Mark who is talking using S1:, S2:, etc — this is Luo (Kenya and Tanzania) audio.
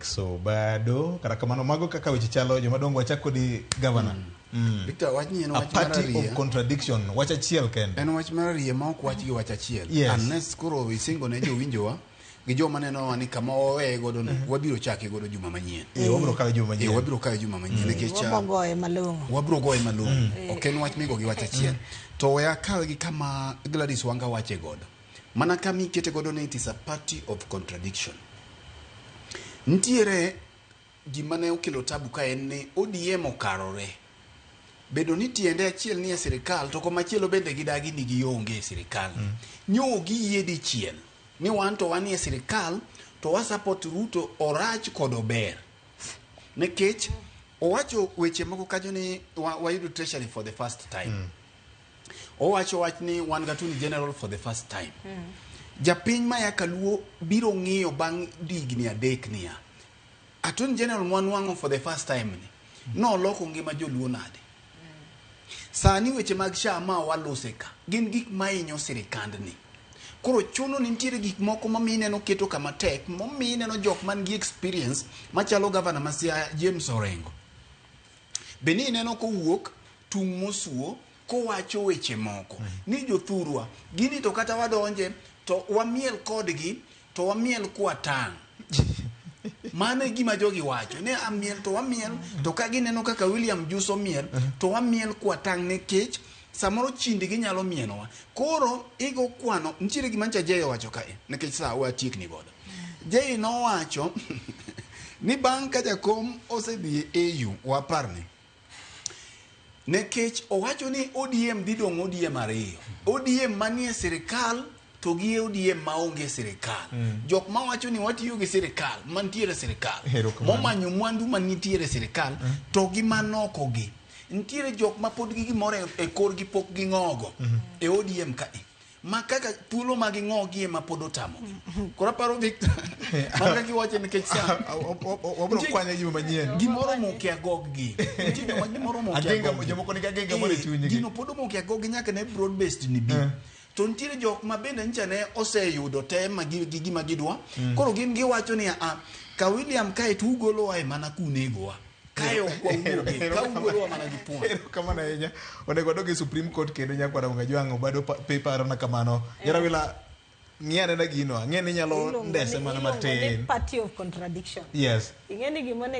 S1: So bado kata kamano mago kaka weche chalo. Jomadongo, wachak kodi, gavana.
S2: Victor, wach ni en
S1: A
S2: wach mar
S1: party of
S2: ariya.
S1: contradiction, wach achiel kende.
S2: En wach mar ariya ma ok wach gi wach achiel. Unless koro isingo ne jowinjowa gi joma nenowa ni kama waweye godo no, wabiro chake godo juma manyien.
S1: Wabiro kawe juma manyien.
S2: Wabiro kawe juma manyien nikech
S3: Wabiro goye malong'o.
S2: Wabiro goye malong'o. Ok en wach migo gi wach achiel. To we akawe gi kama Gladys Wanga wache godo. Mana kama ikete godo ni it is a party of contradiction. Nitiere gima ne okelo tabu ka en ni ODM okarore. Bedo ni tiende achiel ni e sirikal to komachielo bende gidagi ni gionge e sirikal. Nyo giyie dichiel ni wan to wanie sirikal to wa support Ruto orach kod ober. Nikech owacho weche moko kanyo ni wayudo treasury for the first time. Owacho wach ni wan gi attorney general for the first time. Japiny ma ya Kaluo biro ng'iyo bang' higni 3 niya. Attorney general mwanwang'o for the first time ni noloko ngima joluo nade? Sani weche mag SHA ma walose ka gin gik mahinyo sirikandni. Koro chuno ni nitiere gik moko mamiyo ineno keto kama tek, momiyo ineno jok man gi experience machalo gavana ma Siaya James Orengo. Be ni ineno kowuok tung' mosuo kowacho weche moko ni jothurwa gini to kata wadonje to wamiel kodgi to wamiel kwatang'. Mano e gima jogi wacho ni amiel to wamiel to ka gineno kaka William Juso miel to wamiel kwatang' nikech samoro chindgi nyalo mienowa. Koro igo kwano nitiere gima ncha Jay owacho kae nikech sa watiekni godo. Jay nowacho ni bang' ka jakom osedhi e AU waparni nikech owacho ni ODM dhi dong' ODM ariyo. ODM manie sirikal to gi ODM maonge e sirikal. Jok mawacho ni watiyo gi sirikal mantiere e sirikal
S1: Erokamano.
S2: momanyo mwandu manitiere e sirikal to gi manoko gi. Nitiere jok ma pod gi gimoro e korgi pok ging'ogo e ODM kae. Ma kaka thuolo ma ging'ogie ma pod otamogi. Koro aparo Victor, mana kaka iwache nikech sa
S1: Wabiro kwanye juma manyien.
S2: Gimoro omoke agog gi. Nitie joma gimoro omoke
S1: Agenga,
S2: agog gi.
S1: jomoko nigi agenga moro e chunygi.
S2: Gino pod omoke agog gi nyaka ne broad based ni bi. To nitiere jok ma bende nyicha ne oseyudo te ma gi gima gidwa. Koro gin giwacho ni a ka William kae to ugolowa e mana kunegowa. Kae ok wawuoge, ka ugolowa mana gi thuon.
S1: Erokamano ahinya. Onego wadog e Supreme Court kendo nyakwara Ongajwang' bado parona kamano. Jarawila, ng'i anena gino, ang'e ni inyalo ndese mana
S3: Iluongo ni
S1: matin.
S3: party of contradiction.
S1: Yes.
S3: Ing'e ni gima onego